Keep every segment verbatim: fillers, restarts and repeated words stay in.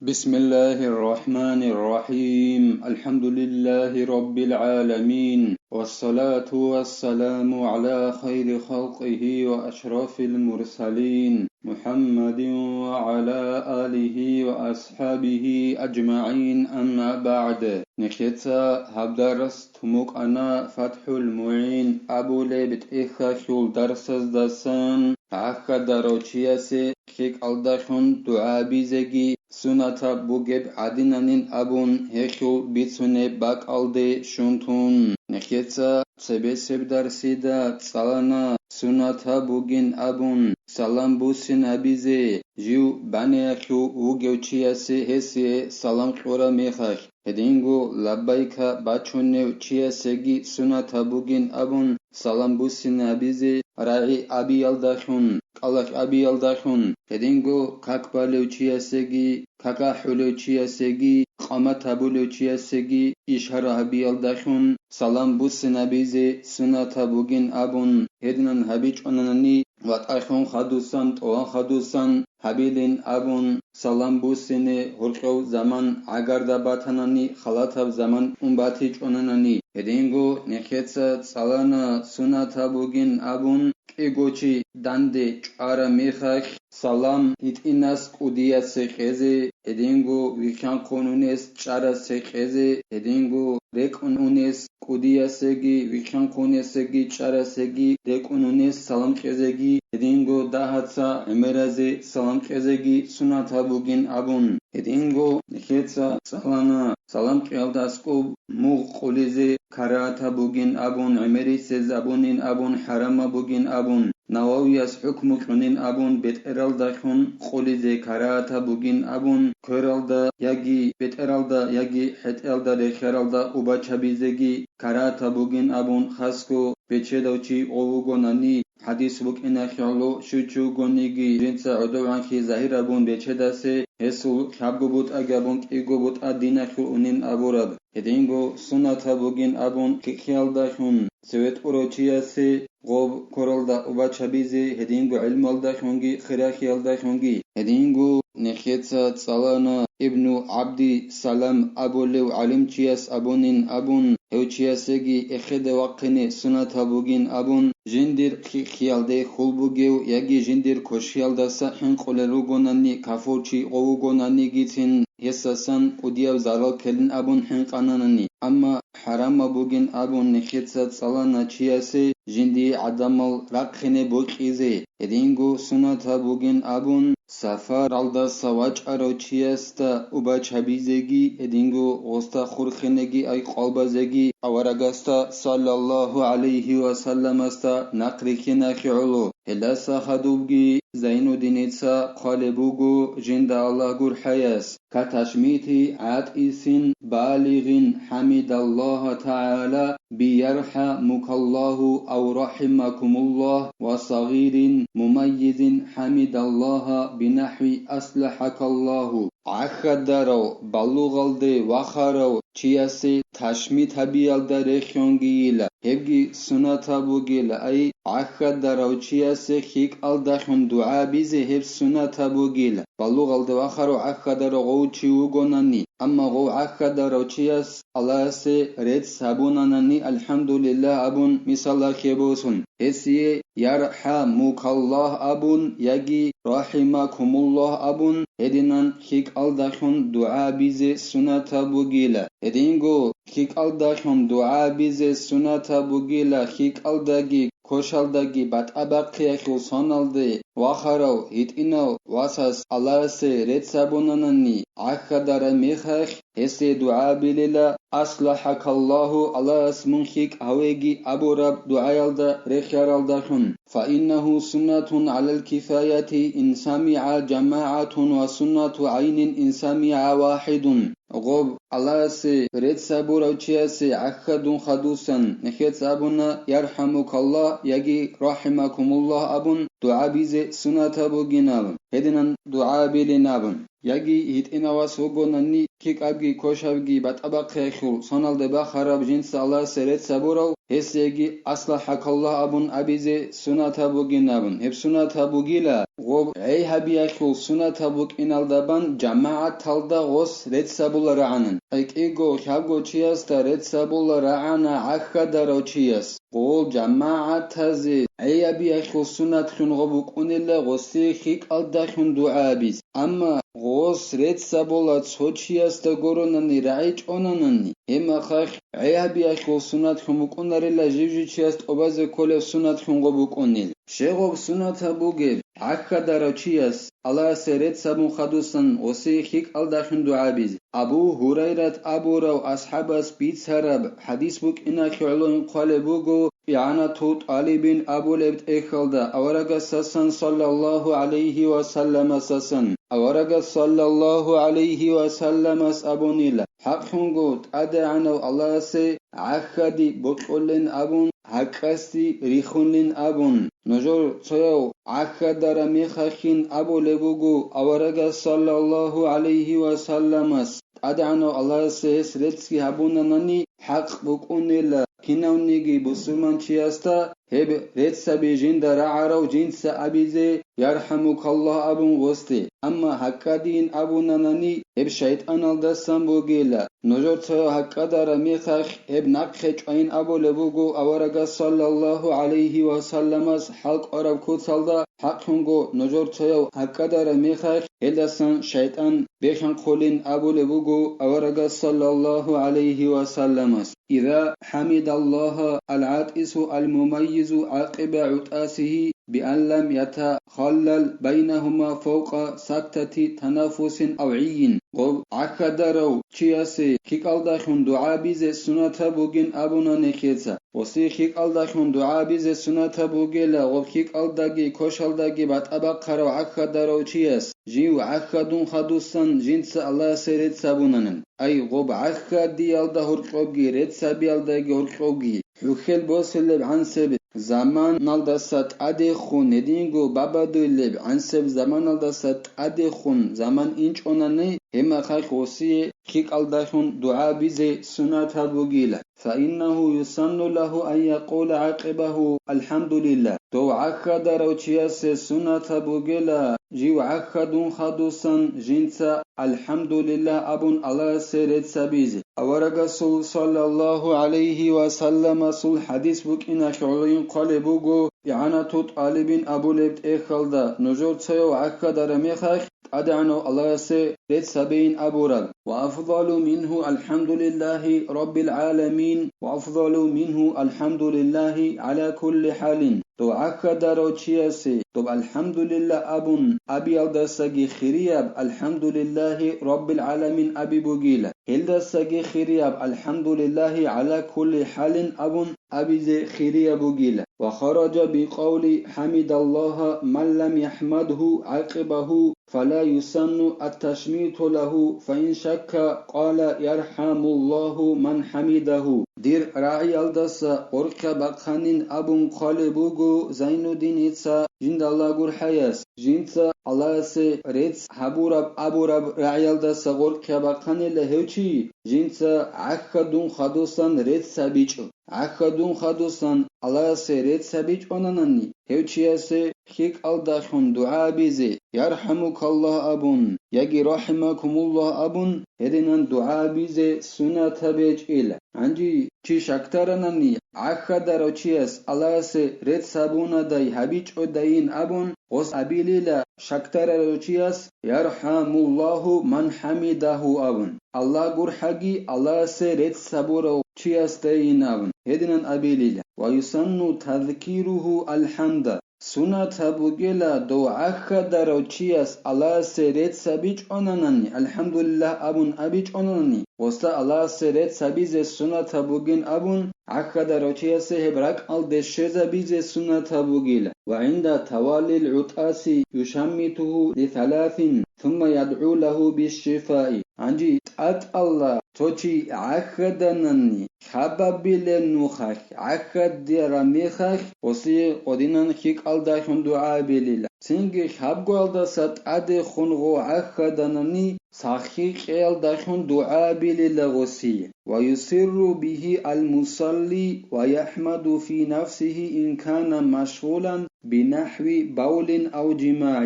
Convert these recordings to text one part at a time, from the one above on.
بسم الله الرحمن الرحيم. الحمد لله رب العالمين. والصلاة والسلام على خير خلقه وأشرف المرسلين محمد وعلى آله وأصحابه أجمعين. أما بعد. Нехеца гьаб дарс тумукъана ФатхӀул МугӀин абулеб тӀехьалъул дарсаздасан. ГӀахьадарав чиясе лъикӀалдалъун дугӀа бизеги сунатаб бугеб гӀадинанин абун гьелъул бицунеб бакӀалде щун тун. Нехеца цебесеб дарсида цӀалана сунатаб бугин абун салам буссин гьабизе, жив баниялъув вугев чиясе гьесие салам кьураб мехалъ. Гьединго лаббайка бачунев чиясеги сунатаб бугин абун салам буссин гьабизе, рагӀи абиялдалъун, кӀалалъ абиялдалъун, гьединго как балев чиясеги, какахӀулев чиясеги, къамат гьабулев чиясеги ишара гьабиялдалъун салам буссин гьабизе сунатаб бугин абун гьединан гьабичӀонанани, ватӀалъун хадусан, тӀован хадусан гьабилин абун салам буссине гьоркьов заман гӀагарда батанани, халатаб заман ун батичӀонанани. Гьединго нехеца цӀалана сунатаб бугин абун, кӀиго чи данде чӀвараб мехалъ салам гьитӀинас кӀудиясе кьезе, гьединго вихьанхъун унес чӀарасе кьезе, гьединго рекӀун унес кӀудиясеги, вихьанхъунесеги, чӀарасеги, рекӀун унес салам кьезеги, гьединго дагьаца гӀемеразе салам кьезеги сунатаб бугин абун. Гьединго нехеца цӀалана салам кьеялда аскӀоб мугъ къулизе карагьатаб бугин абун, гӀемерисез абунин абун, хӀарамаб бугин абун. Нававияс хӀукму кьунин абун, бетӀералдалъун къулизе карагьатаб бугин абун, квералда яги бетӀералда яги хӀетӀеялда рехияралда убачабизеги карагьатаб бугин абун, хасго бечедав чи гъов вугонани, хӀадис букӀиналъе гӀоло щив чи вугониги, жинца гӀодовгӀанлъи загьир абун бечедасе, гьесул лъабго бутӀаги абун кӀиго бутӀа диналъул унин абураб. Гьединго сунатаб бугин абун хихьиялдалъун, цеве тӀурав чиясе гъоб квералда убачабизе, гьединго гӀилмуялдалъунги хирахиялдалъунги. Гьединго нехеца цӀалана Ибну ГӀабди Салам абулев гӀалимчияс абунин абун, гьев чиясеги эхеде вахъине сунатаб бугин абун, жиндир хихьиялде хьул бугев яги жиндир кошиялдаса хӀинкъулел ругонани, кафурчи гъов вугонанигицин гьесасан кӀудияв зарал ккелин абун хӀинкъананани. Амма хӀарамаб бугин абун нехеца цӀалана чиясе жиндие гӀадамал рахъине бокьизе, гьединго сунатаб бугин абун, сафаралдаса вачӀарав чиясда убачабизеги, гьединго гъосда хурхинеги ай къвалбазеги, аварагасда саллаллагьу гӀалайгьи ва салламасда нахърихьиналъе гӀоло. Гьелдаса хадубги Зайнуддиница хъвалеб буго жинда Аллагь гурхӀаяс: كتشميت عاطس بالغ حمد الله تعالى بيرحمك الله أو رحمكم الله وصغير مميز حمد الله بنحو أصلحك الله. ГӀахьадарав, балугъалде вахарав чиясе ташмит гьабиялда рехьонгийила, гьебги сунатаб бугила, ай гӀахьадарав чиясе хьикӀалдалъун дугӀа бизе гьеб сунатаб бугила. Балугъалде вахарав гӀахьадарав гъов чи вугонани, амма гъов гӀахьадарав чияс Аллагьасе рецц гьабунанани, «АлхӀамдулиллагь» абун, мисалалъе босун, гьесие «ЯрхӀамукаллагь» абун яги «РахӀимакумуллагь» абун, гьединан хьикӀалдалъун дугӀа бизе сунатаб бугила. Гьединго хьикӀалдалъун дугӀа бизе сунатаб бугила, хьикӀалдаги кошалдаги батӀа-бахъиялъул соналде вахарав гьитӀинав васас Аллагьасе рецц гьабунанани, гӀахьадараб мехалъ гьесие дугӀа билила: «АслахӀакаллагьу», Аллагьас мун хьикӀ гьавеги абураб дугӀаялда рехияралдалъун. «فإنه سنة على الكفاية إن سمع جماعة وسنة عين إن سمع واحد». Гъоб Аллагьасе рецц гьабурав чиясе гӀахьадун хадусан нехец абуна: «ЯрхӀамукаллагь» яги «РахӀимакумуллагь» абун дугӀа бизе сунатаб бугин абун, гьединан дугӀа билин абун. Яги гьитӀинав вас вугонани, кикӀабги кошабги батӀа-бахъиялъул соналде бахараб жинца Аллагьасе рецц гьабурав, гьесеги «Аслахьакаллагь» абун абизе сунат гьабугин абун. Гьеб сунат гьабугила, гъоб гӀей гьабиялъул сунатаб букӀиналда бан жамагӀаталда гъос рецц гьабула рагӀанан. ГӀикӀиго лъабго чиясда рецц гьабула рагӀана гӀахьадарав чияс. Гъол жамагӀатазе гӀей гьабиялъул суннатлъун гъо букӀунила гъосие хикӀалдалъун дугӀа абиз. Амма гъос рецц гьабула цо чиясда гуронани рагӀи чӀонанани, гьеб мехалъ гӀей гьабиялъул суннатлъун букӀунарила жив-жив чияс тӀубазе кколеб суннатлъун гъо букӀунел. Щегъуб суннатаб бугеб, гӀахьадарав чияс Аллагьасе рецц гьабун хадусан гъосие хикӀалдалъун дугӀа абизе. Абу Гьурайрат абурав асхӀабас бицараб хӀадис букӀиналъе гӀоло хъвалеб буго, ИгӀанату ТӀалибин абулеб тӀехьалда аварагасасан саллаллагьу гӀалайгьи ва салламасасан. Аварагас саллаллагьу гӀалайгьи ва салламас абунила: «ХӀакълъунго ТӀадегӀанав Аллагьасе гӀахьади бокьулин абун, гьакӀасди рихунлин абун». Нужер цояв гӀахьадара мехалъин абулеб буго аварагас саллаллагьу гӀалайгьи ва салламас, ТӀадегӀанав Аллагьасе гьес реццги гьабунанани, хӀакъ букӀунела кинавниги бусурманчиясда гьеб реццаби жинда рагӀарав жинца абизе «ЯрхӀамукаллагь» абун гъосде. Амма гьакӀадин абунанани, гьеб шайтӀаналдасан бугила. Нужер цояв гьакӀадара мехалъ гьеб нахъе чӀвайин абулеб буго аварагас саллаллагьу гӀалайгьи ва салламас хӀалкӀвараб куцалда, хӀакълъунго нужер цояв гьакӀадара мехалъ гьелдасан шайтӀан бехьанхъулин абулеб буго аварагас саллаллагьу гӀалайгьи ва салламас: «Иза хӀамидаллагьа алгӀатӀису алмумаййизу гӀакъиба гӀутӀасигьи биан лам ятахаллал байнагьума фавкъа сактати танаффусин ав гӀийин». Гъоб гӀахьадарав чиясе хикӀалдалъун дугӀа бизе сунатаб бугин абуна нехеца. Гъосие хикӀалдалъун дугӀа бизе сунатаб бугела, гъоб хикӀалдаги кошалдаги батӀа бахъарав гӀахьадарав чияс, жив гӀахьадун хадусан жинца Аллагьасе рецц гьабунанан. Ай, гъоб гӀахьадиялда гьоркьобги, рецц гьабиялдаги гьоркьобги, хӀухьел босулеб гӀансеб заманалдаса тӀадехун, гьединго бабадулеб гӀансеб заманалдаса тӀадехун заман инчӀонани, гьеб мехалъ гъосие хикӀалдалъун дугӀа бизе сунатаб бугила. فإنه يسن له أن يقول عقبه: «الحمد لله». Дов гӀахьадарав чиясе сунатаб бугела, жив гӀахьадун хадусан жинца «АлхӀамдулиллагь» абун Аллагьасе рецц гьабизе. Аварагасул саллаллагьу гӀалайгьи ва салламасул хӀадис букӀиналъе гӀоло хъвалеб буго, ИгӀанату ТӀалибин абулеб тӀехьалда, нужер цояв гӀахьадара мехалъ, ТӀадегӀанав Аллагьасе рецц гьабейин абураб: «وأفضل منه الحمد لله رب العالمين، وأفضل منه الحمد لله على كل حال». Дов гӀахьадарав чиясе доб «АлхӀамдулиллагь» абун абиялдасаги хирияб «АлхӀамдулиллагьи раббил гӀаламин» аби бугила. Гьелдасаги хирияб «АлхӀамдулиллагьи гӀала кулли хӀалин» абун абизе хирияб бугила. «وخرج بقول حمد الله من لم يحمده عقبه فلا يسن التشميت له، فإن شك قال يرحم الله من حمده». Дир рагӀиялдаса гъоркьа бахъанин абун хъвалеб буго Зайнуддиница, жинда Аллагь гурхӀаяс, жинца Аллагьасе рецц гьабураб абураб рагӀиялдаса гъоркьа бахъанила гьев чи, жинца гӀахьадун хадусан рецц гьабичӀо. ГӀахьадун хадусан Аллагьасе рецц гьабичӀонанани, гьев чиясе хикӀалдалъун дугӀа абизе, «ЯрхӀамукаллагь» абун яги «РахӀимакумуллагь» абун, гьединан дугӀа абизе сунатаб гьечӀила. Гьанже чи щакдаранани, гӀахьадарав чияс Аллагьасе рецц гьабунадай гьабичӀодайин абун, гъос абилила щакдарарав чияс «ЯрхӀамуллагьу ман хӀамидагьу» абун, Аллагь гурхӀаги Аллагьасе рецц гьабурав чиясдайин абун, гьединан абилила. «ويسن تذكيره الحمد». Сунатаб бугела дов гӀахьадарав чияс Аллагьасе рецц гьабичӀонанани, «АлхӀамдулиллагь» абун абичӀонанани, гъосда Аллагьасе рецц гьабизе сунатаб бугин абун, гӀахьадарав чиясе гьеб ракӀалде щвезабизе сунатаб бугила. «وعند توالي العطاس يشمته لثلاث ثم يدعو له بالشفاء». Гьанже тӀатӀалда цо чи гӀахьаданани, хабабилеб нухалъ гӀахьадияраб мехалъ, гъосие гъодинан хьикъалдалъун дугӀа билила. Цинги хабгоялдаса тӀадехун гъо гӀахьаданани, сахлъи кьеялдалъун дугӀа билила гъосие. ويسر به المصلي ويحمد في نفسه إن كان مشغولا بنحو بول أو جماع.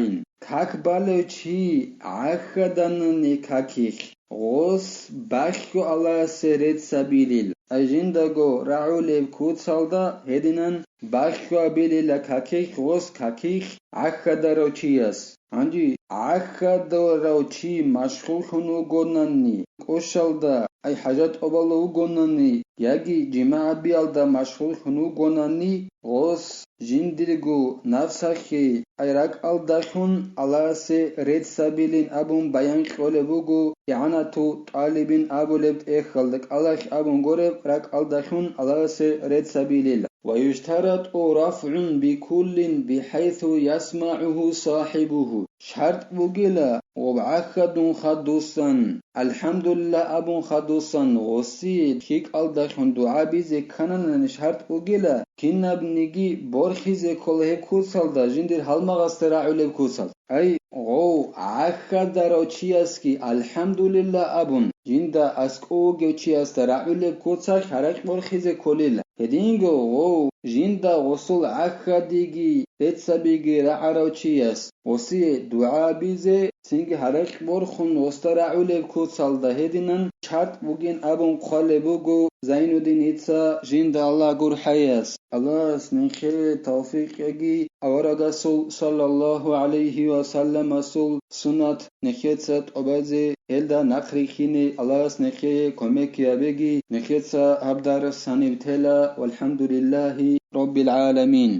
Как балев чи гӀахьаданани какилъ, гъос бахъго Аллагьасе рецц абилила. Ай жиндаго рагӀулеб куцалда гьединан бахъго абилила какилъ, гъос какилъ гӀахьадарав чияс. Гьанже гӀахьадарав чи машгъуллъун вугонани, кӀущалда, ай хӀажат тӀубалев вугонани, яги жимагӀ гьабиялда машгъуллъун вугонани, гъос жиндирго нафсалъе, ай ракӀалдалъун Аллагьасе рецц абилин абун баян кьолеб буго ИгӀанату ТӀалибин абулеб тӀехьалда кӀалалъ абун гуреб, ракӀалдалъун Аллагьасе рецц абилила. ويشترط رفع بكل بحيث يسمعه صاحبه. ШартӀ бугила, гъоб гӀахьадун хадусан, «АлхӀамдулилла» абун хадусан, гъосие хьикъалдалъун дугӀа бизе ккананани шартӀ бугила, кинабниги борхизе ккола гьеб куцалда, жиндир гьалмагъасда рагӀулеб куцалда. Ай, гъов гӀахьадарав чиясги «АлхӀамдулилла» абун, жинда аскӀов вугев чиясда рагӀулеб куцалъ гьаракь борхизе кколила. Гьединго гъов жинда гъосул гӀахьадиги реццабиги рагӀарав чияс гъосие дугӀа бизе, цинги гьаракь борхун гъосда рагӀулеб куцалда гьединан шартӀ бугин абун хъвалеб буго Зайнуддиница жинда Аллагь гурхӀаяс. Аллагьас нехее тавфикъ кьеги, аварагасул саллаллагьу гӀалайгьи ва салламасул суннат нехеца тӀубазе, гьелда нахърихьине Аллагьас нехее кумек гьабеги, нехеца гьаб дарс гьаниб тела, валхӀамдулиллагьи раббил гӀаламин.